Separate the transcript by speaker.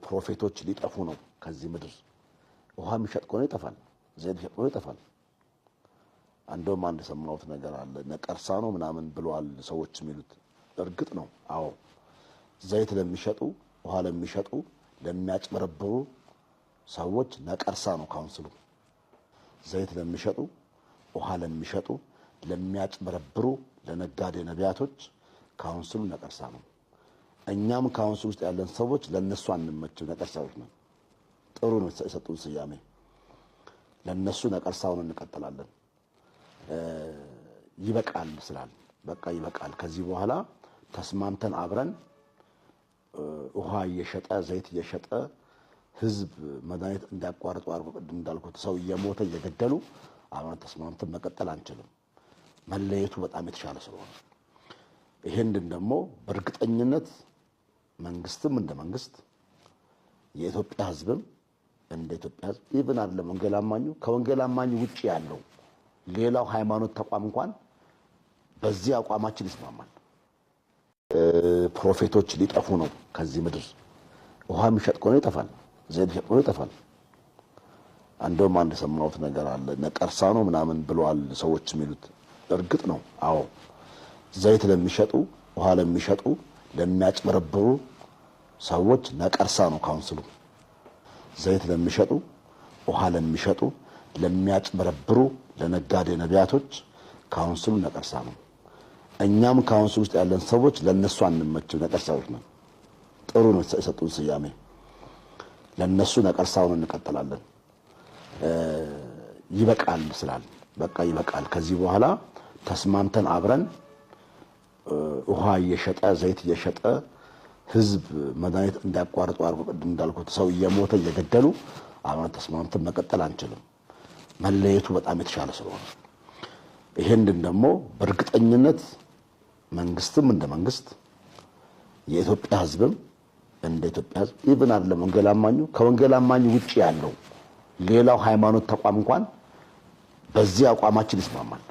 Speaker 1: Prophet ኦች ሊጠፉ ነው ከዚህ ምድር። ውሃ የሚሸጥ ከሆነ ይጠፋል፣ ዘይት የሚሸጥ ከሆነ ይጠፋል። እንደውም አንድ የሰማሁት ነገር አለ፣ ነቀርሳ ነው ምናምን ብለዋል ሰዎች የሚሉት። እርግጥ ነው፣ አዎ፣ ዘይት ለሚሸጡ፣ ውሃ ለሚሸጡ፣ ለሚያጭበረብሩ ሰዎች ነቀርሳ ነው council ኡ። ዘይት ለሚሸጡ፣ ውሃ ለሚሸጡ፣ ለሚያጭበረብሩ ለነጋዴ ነቢያቶች council ኡ ነቀርሳ ነው። እኛም council ውስጥ ያለን ሰዎች ለነሱ አንመችም፣ ነቀርሳዎች ነን። ጥሩ ነው የሰጡን ስያሜ። ለነሱ ነቀርሳ ሆነን እንቀጥላለን። ይበቃል ስላል በቃ ይበቃል። ከዚህ በኋላ ተስማምተን አብረን ውሃ እየሸጠ፣ ዘይት እየሸጠ፣ ህዝብ መድኃኒት እንዲያቋርጡ አድርጎ፣ ቅድም እንዳልኩት ሰው እየሞተ፣ እየገደሉ አብረን ተስማምተን መቀጠል አንችልም። መለየቱ በጣም የተሻለ ስለሆነ ይሄንን ደግሞ በእርግጠኝነት መንግስትም እንደ መንግስት፣ የኢትዮጵያ ህዝብም እንደ ኢትዮጵያ ህዝብ፣ even አይደለም ወንጌል አማኙ፣ ከወንጌል አማኙ ውጭ ያለው ሌላው ሃይማኖት ተቋም እንኳን በዚህ አቋማችን ይስማማል። Prophet ኦች ሊጠፉ ነው ከዚህ ምድር። ውሃ የሚሸጥ ከሆነ ይጠፋል፣ ዘይት የሚሸጥ ከሆነ ይጠፋል። እንደውም አንድ የሰማሁት ነገር አለ፣ ነቀርሳ ነው ምናምን ብለዋል ሰዎች የሚሉት። እርግጥ ነው፣ አዎ፣ ዘይት ለሚሸጡ፣ ውሃ ለሚሸጡ፣ ለሚያጭበረብሩ ሰዎች ነቀርሳ ነው council ኡ። ዘይት ለሚሸጡ፣ ውሃ ለሚሸጡ፣ ለሚያጭበረብሩ ለነጋዴ ነቢያቶች council ኡ ነቀርሳ ነው። እኛም council ውስጥ ያለን ሰዎች ለነሱ አንመችም፣ ነቀርሳዎች ነን። ጥሩ ነው የሰጡን ስያሜ። ለነሱ ነቀርሳ ሆነን እንቀጥላለን። ይበቃል ስላል በቃ ይበቃል። ከዚህ በኋላ ተስማምተን አብረን ውሃ እየሸጠ፣ ዘይት እየሸጠ፣ ህዝብ መድኃኒት እንዲያቋርጡ አድርጎ፣ ቅድም እንዳልኩት ሰው እየሞተ፣ እየገደሉ አብረን ተስማምተን መቀጠል አንችልም። መለየቱ በጣም የተሻለ ስለሆነ ይሄንን ደግሞ በእርግጠኝነት መንግስትም እንደ መንግስት፣ የኢትዮጵያ ህዝብም እንደ ኢትዮጵያ ህዝብ፣ even አይደለም ወንጌል አማኙ፣ ከወንጌል አማኙ ውጭ ያለው ሌላው ሃይማኖት ተቋም እንኳን በዚህ አቋማችን ይስማማል።